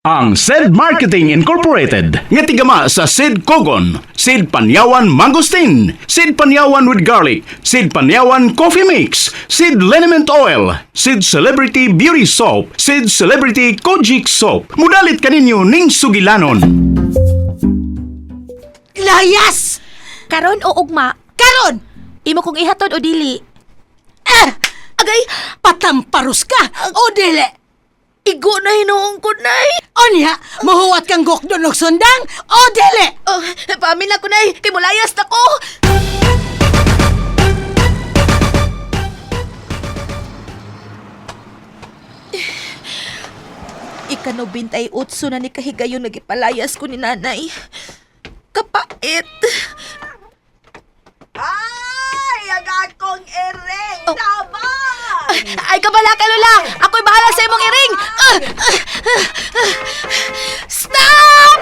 Ang Said Marketing Incorporated nga tigama sa Sid Kogon, Sid Panyawan Mangosteen, Sid Panyawan with Garlic, Sid Panyawan Coffee Mix, Sid Liniment Oil, Sid Celebrity Beauty Soap, Sid Celebrity Kojic Soap. Mudalit kaninyo ning sugilanon. Layas! Karon o ugma? Karon! Imo kong ihatod o dili? Ah! Agay, Patamparus ka! O dili! Igo na hinuong ko, Nay. Onya, mahuwat kang gokdon og sundang! O dili! Oh, paamin na ko, Nay. Kay mulayas na ko. Ika-98 na ni kahigayon nagipalayas ko ni nanay. Kapait. Ay, ang akong iring! Oh. Tabang! Ay, kabala ka, Lola! Ako'y bahala sa imong iring! Ah! Ah! Ah! Stop!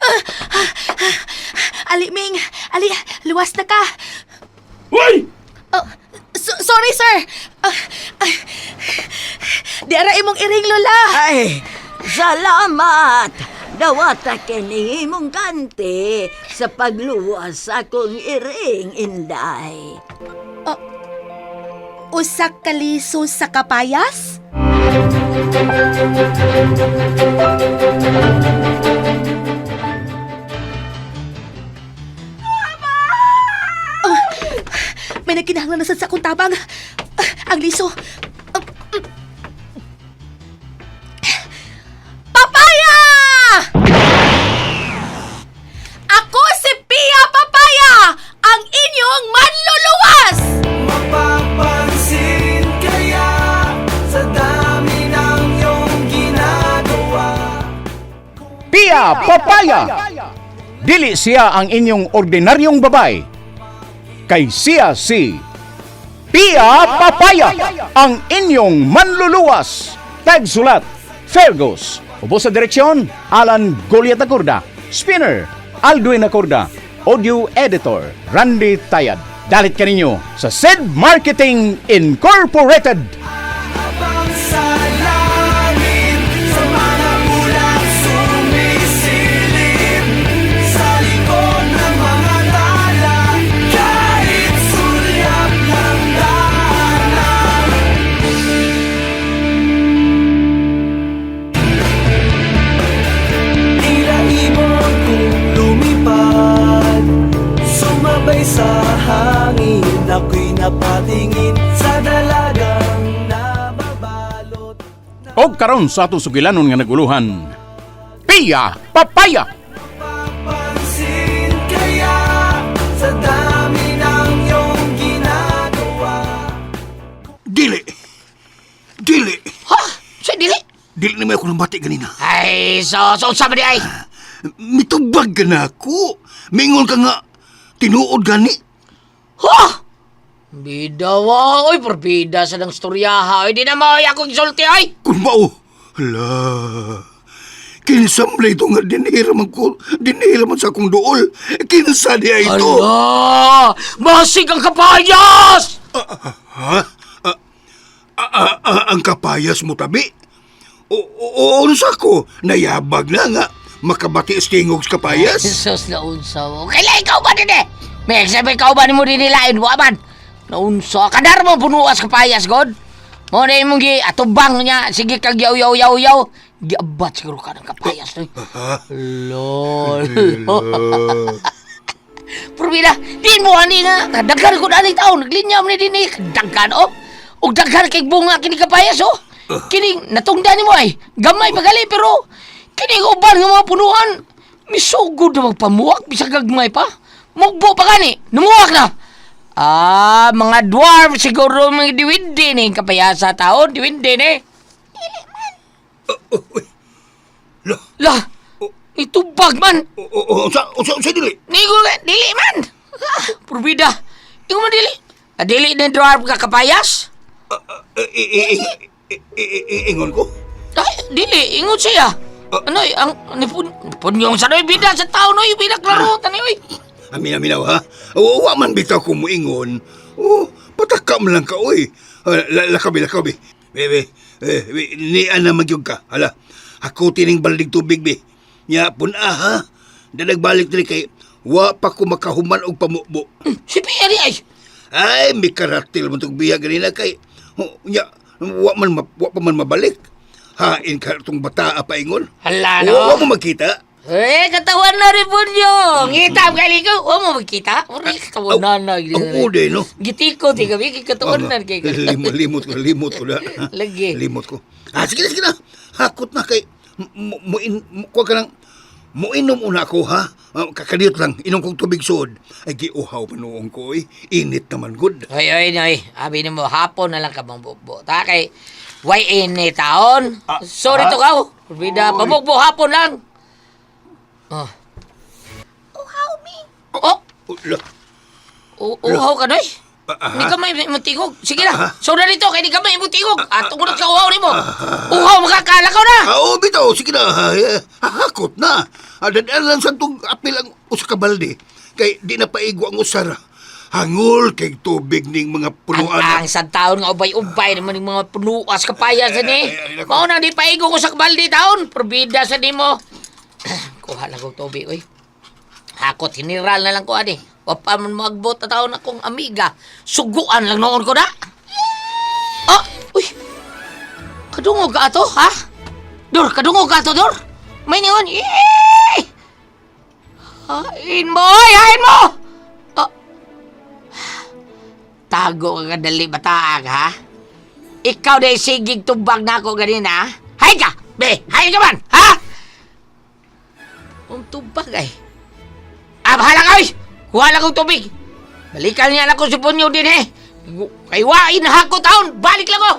Ah! Ah! Ah! Ali, Ming! Ali, luwas na ka! Uy! Oh, sorry, sir! Ah, ah, di ara imong iring, Lola! Ay, salamat! Dawata kini imong kanti sa pagluwas sa akong iring, Inday. Usa ka liso sa kapayas? Oh, may nagkinahanglan na sad sa akong tabang. Ah, ang liso. Ah, Papaya! Ako si Pia Papaya, ang inyong manluluwas! Mapapansin kaya sa dami ng iyong ginagawa. Pia Papaya! Dili siya ang inyong ordinaryong babay. Kay siya si Pia Papaya, ang inyong manluluwas. Tagsulat, Fergus. Ubo sa direksyon, Alan Goliat Acorda. Spinner, Aldwin Acorda. Audio Editor, Randy Tayad. Dalit kaninyo sa Sid Marketing Incorporated. Habang sa langit, sa mga ulap sumisilip, sa likod ng mga tala, kahit sulyap ng daanan. Tila ibon kong lumipad, sumabay sa hangin, ako'y napatingin sa dalagang nababalot. Og karon sa atong sugilanon nga naguluhan. Pia Papaya! Papansin kaya sa dami ng iyong ginagawa. Dili. Dili. Ha? Sa dili? Dili na may ako ng bati ganina. Ay, so unsa ba di ay? Mitubag ka na ako. Mingon ka nga. Tinuod gani. Ha? Bida wa, oy, porbida sa nang storyaha. Oy, di na maoy akong gisulti ay. Kung mao. Hala. Kinsa man ito nga dinhira man ko. Dinhira man sa akong duol. Kinsa di ay ito. Ala! Masig ang kapayas! Ha? Ang kapayas mo tabi. O, unsa ko? Nayabag na nga. Makabati sa tingog sa kapayas. Jesus, naunsa mo. Kaila ikaw ba din eh? May sabi ikaw ba ni mo dinilain? Wa man. Naunsa. Kadar mo punuas kapayas, God. Mo na imong gi atubang niya. Sige kag yaw yaw yaw yaw. Giabat siguro ka ng kapayas. Oy. Lol. Pero bila, di mo ani nga. Daghan ko na ani taon. Naglinya mo ni din eh. Daghan oh. Ug daghan kay bunga kini kapayas oh. Kini natungdan nimo ay. Gamay pagali pero kini uban nga mga punuan. Misugod na magpamuwak bisag gagmay pa. Mugbo pa gani. Numuwak na. Ah, mga dwarf siguro mga diwindi ni kapayasa taon, diwindi ni. Lah. Lah, itubag man. O, unsa, unsa dili? Nigo dili man. Ah, Purbida. Ingo man dili. Ah, dili ni dwarf ka kapayas? Ingon ko? Ay, dili ingon siya. Ano eh, ang nipun punyong sa noy bida sa tao noy bida klaro tani oy. Amin, amin ha? O, wa man bitaw ko moingon. O, pataka man lang ka, oy. Ah, Lakabi, lakabi. Bebe, Eh, nian na magyug ka. Hala, ako tining baldig tubig bi. Nya pun-a ha. Danagbalik diri kay wa pa ko makahuman og pamubo. Si Pia ni ay. Ay, may karatil mo tong biya ganina kay nya wa pa man mabalik. Hain ka tong bata paingon. Hala no. Wa mo makita. Eh, katawan na rin po niyo. Ngita ang galing ko. Huwag mo magkita. Uri, katawan na na. Ang uday no. Gitiko, ti kami. Katawan na. Kay Limot, limot ko, limot ko na. Lagi. Limot ko. Ah, sige na, sige na. Hakot na kay mo mo in, mo, kuha ka lang. Moinom una ako ha. Ah, kakadiyot lang inom kong tubig suod. Ay giuhaw pa noong ko eh. Init naman good. Hoy, hoy, hoy. Abi nimo hapon na lang ka mabukbo. Ta kay way ini taon. Sorry to kaw. Bida pamukbo hapon lang. Oh. Uhaw mi. Oh, Oh, la. uhaw ka noy. Ah, Hindi ka may mutingog. Sige na. So na dito kay di ka may mutingog. At tungod ka uhaw nimo. Uhaw makakala ka na. Ah, oh, bitaw, sige na. Ah, eh, hakot na. Ah, dadaan lang sa tong apil ang usa ka balde. Kay di na paigo ang usara. Hangol kay tubig ning mga punuan. Ang sa taon nga ubay-ubay naman yung mga punuas kapaya sa ni. Ay, ay, ay, nako. Mao na di paigo ko sa kabaldi taon. Probida sa nimo. Kuha lang kong tubig, oy. Hakot, general na lang ko ani. Wa pa man maagbot na taon akong amiga. Suguan lang noon ko na. Oh, uy. Kadungog ka ato, ha? Dor, kadungog ka ato, Dor. May ningon. Eh! Hain mo, oy, hain mo! Oh. Tago ka kadali bataag, ha? Ikaw na sigig tubag na ako ganina, ha? Hay ka! Be, hay ka man, ha? Ang tubag ay. Ah, bahala ka, oy! Kuha lang kong tubig. Balikan niya lang ko si Punyo din, eh. Kay wain na ako taon, balik lang ko!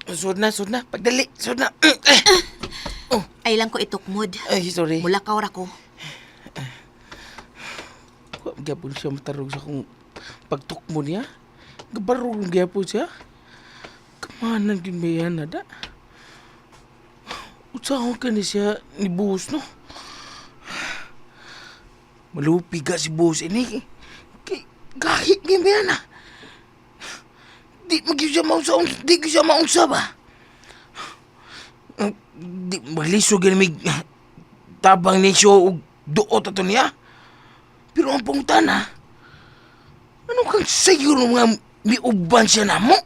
Sud na, sud na. Pagdali, sud na. Ay lang ko itukmod. Ay, sorry. Mula ka ora ko. Wa gyapon siya matarog sa akong pagtukmo niya. Gabarog gyapon siya. Kamanan gyud may na da. Usaon ka ni siya ni Boss, no? Malupi ka si Boss ini. Kay gahit gyud may na. Di magyud siya mausa, di gyud siya maunsa ba? Di maglisod gyud mig tabang ni siya og duot ato niya. Pero ang pangutana, ano kang siguro nga miuban siya na mo?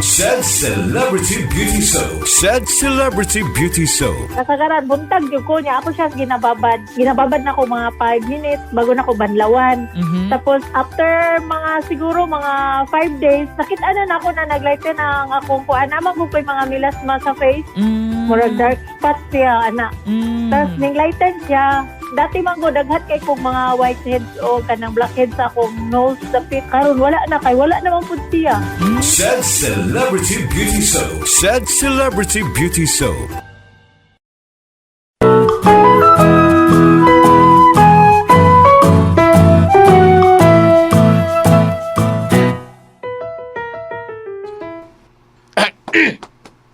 Said Celebrity Beauty Soap. Said Celebrity Beauty Soap. Kasagaran, buntag gyud ko niya. Ako siya ginababad. Ginababad na ko mga 5 minutes bago na ko banlawan. Tapos after mga siguro mga 5 days, nakita na nako na naglighten ang akong kuan. Naman ko ko'y mga melasma sa face. Murag dark spots siya, ana. Tapos ning lighten siya. Dati man ko daghat kay kong mga whiteheads o kanang blackheads sa akong nose dapit. Karon wala na kay wala naman pud siya. Said Celebrity Beauty Soap. Said Celebrity Beauty Soap.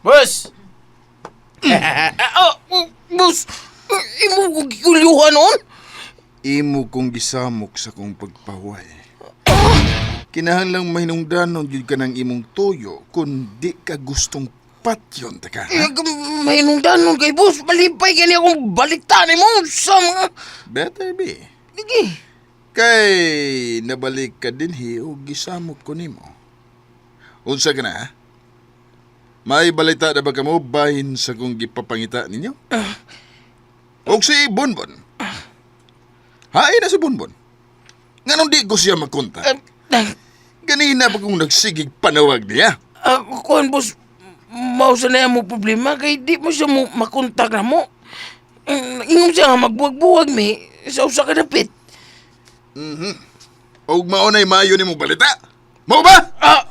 Boss! Oh, boss! Imo ko gikulyuhan noon? Imo kong gisamok sa kong pagpahuway. Kinahanglang mahinungdanon gyud ka ng imong tuyo kung di ka gustong patyon ta ka. Eh, Mahinungdanon kay boss. Malipay kani akong balita ni mo sa mga... Better be. Sige. Kay nabalik ka dinhi og gisamok ko nimo. Unsa ka na? Ha? May balita na ba kamo bahin sa kong gipapangita ninyo? Og si Bonbon. Hain na si Bonbon. Nganong di ko siya makontak? Ganina pa kong nagsigig panawag niya. Kuan, boss, mao sa na mo problema kay di mo siya mo makontak na mo. Ingon siya nga magbuwag-buwag mi sa usa ka dapit. Og maunay maayo nimo balita. Mao ba? Ah,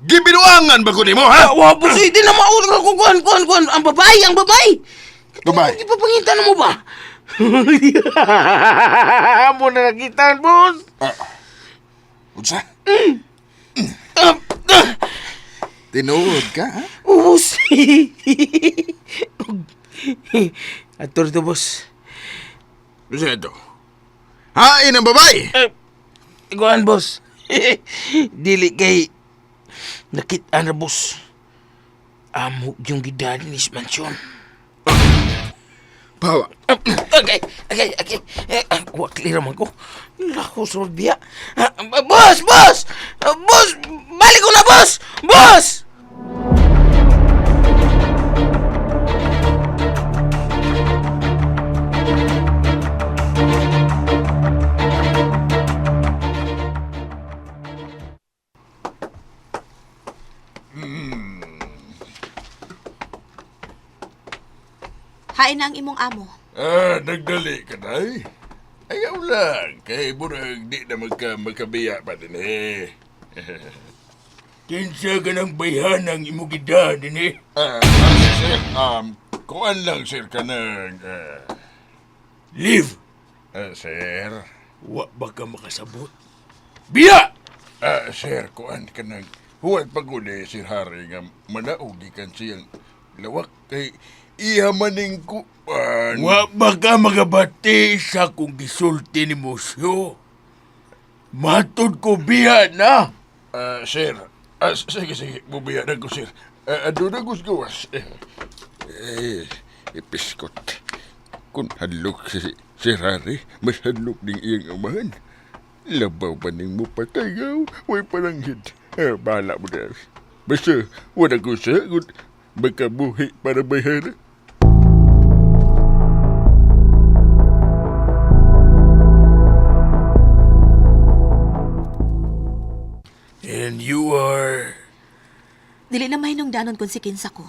Gibinuangan ba ko nimo, ha? ah, wa boss, di na maulog ako kuan kuan kuan ang babae, ang babae. Babae. Ipapangita na mo ba? Amo na nakita, boss. Ah. Unsa? Ah, ah, Tinuod ka, ha? Ubus. Ator to, boss. Unsa ito? Hain ang babae. Eh, kuan, boss. Dili kay nakita na, boss. Amok yung gidali ni mansyon. Pawa. Ah, Okay, okay, okay. Eh, ah, wa clear man ko. Lako sa biya. Ah, boss, boss! Ah, boss, balik ko na, boss! Boss! Hain na ang imong amo. Ah, nagdali ka day. Ayaw lang, kay burag di na makabiya pa din eh. Kinsa ka ng bayhanang imong gidaan din eh. Ah, ah, sir, kuan lang sir ka ng, Leave! sir. Wa ba ka makasabot? Biya! Ah, sir, kuan ka ng, huwag paguli, Sir Harry, nga manaog gikan siyang lawak kay iha maning kuan. Wa ba ka magabati sa kung gisulti ni Mosyo? Matod ko biya na! Ah, sir, sige, sige, bubiya na ko, sir. Ah, aduna ko sa gawas. Eh, ipiskot. Kung hadlok si Sir Harry, mas hadlok ning iyang amahan. Labaw pa ning mo patayaw, way palanghid. Eh, bahala mo na. Basta, wala ko sagot. Makabuhi para bayara. And you are... Dili na mahinungdanon kung si kinsa ko.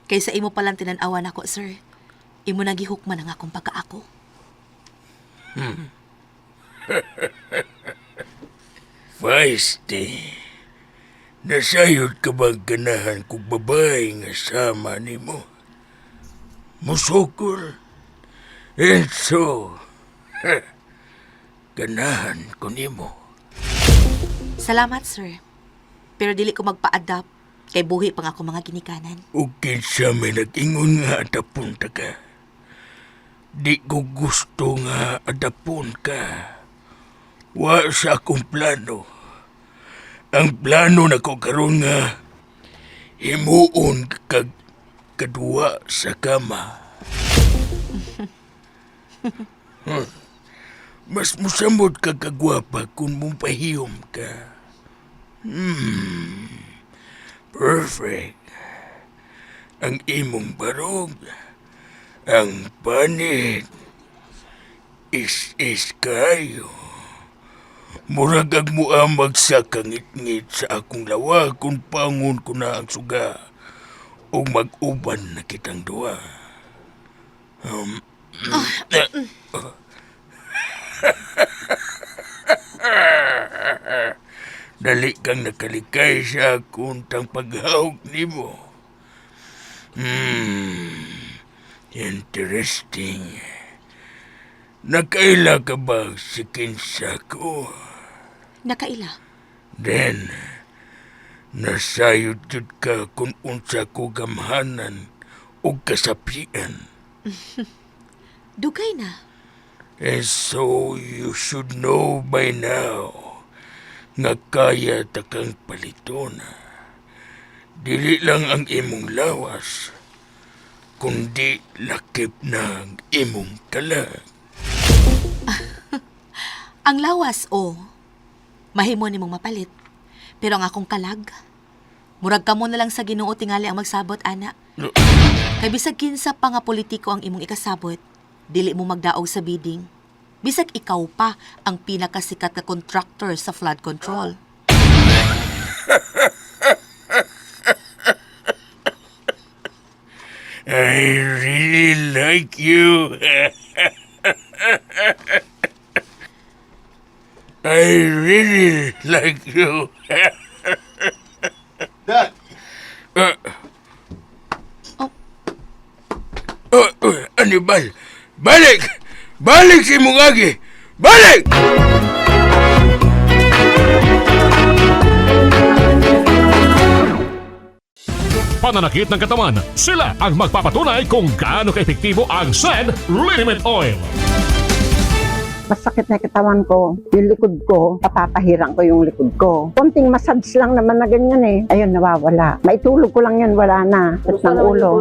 Kaysa imo palang tinan-awan ako, sir. Imo nagihukman ang akong pagkaako. Feisty. Nasayod ka bang ganahan kung babae nga sama nimo? Musukol. And so, ganahan ko nimo. Salamat, sir. Pero dili ko magpa-adapt kay buhi pa nga ako mga ginikanan. Ug kinsa may nag-ingon nga adapon ta ka. Di ko gusto nga adapon ka. Wa sa akong plano. Ang plano nako karon nga himuon kag kaduwa sa kama. Mas musamot ka kagwapa kung mupahiyom ka. Perfect. Ang imong barog, ang panit, is-is kayo. Murag ang muamag sa kangit-ngit sa akong lawa kung pangon ko na ang suga o mag-uban na kitang duwa. Dali kang nakalikay sa akong tang paghawk nimo. Interesting. Nakaila ka ba si kinsa ko? Nakaila. Then, nasayod jud ka kung unsa ko gamhanan o kasapian. Dugay na. And so you should know by now nga kaya ta kang paliton. Dili lang ang imong lawas, kundi lakip na ang imong kalag. Ang lawas, o. Mahimo nimong mapalit. Pero ang akong kalag, murag kamo na lang sa Ginoo tingali ang magsabot, ana. Kay bisag kinsa pa nga politiko ang imong ikasabot, dili mo magdaog sa bidding. Bisag ikaw pa ang pinakasikat na contractor sa flood control. I really like you. I really like you. Dad! Oh. Oh, Anibal, balik! Balik si imong agi! Balik! Pananakit ng katawan, sila ang magpapatunay kung gaano kaepektibo ang SED Liniment Oil. Masakit na katawan ko. Yung likod ko, papapahirang ko yung likod ko. Konting massage lang naman na ganyan eh. Ayun, nawawala. Maitulog ko lang yan, wala na. Sakit ng ulo.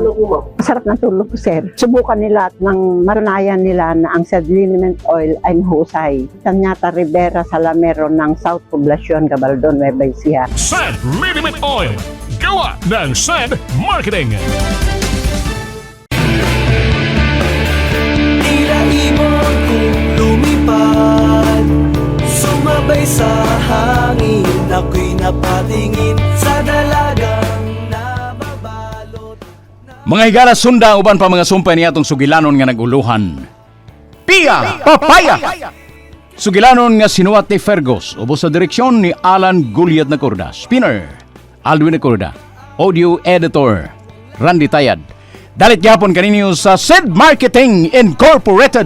Masarap ng tulog ko, sir. Subukan nila at nang marunayan nila na ang said liniment oil ay mahusay. Tanyata Rivera Salamero ng South Poblacion, Gabaldon, Nueva Ecija. SED Liniment Oil. Gawa ng SED Marketing. Tila ibon kong lumipad, sumabay sa hangin. Ako'y napatingin sa dalagang nababalot. Mga higala, sunda ang uban pa mga sumpay niya atong sugilanon nga naguluhan. Pia Papaya! Sugilanon nga sinuwat ni Fergus, ubos sa direksyon ni Alan Guliat Nacorda. Spinner, Alwin Nacorda. Audio Editor, Randy Tayad. Dalit gyapon kaninyo sa Sid Marketing Incorporated.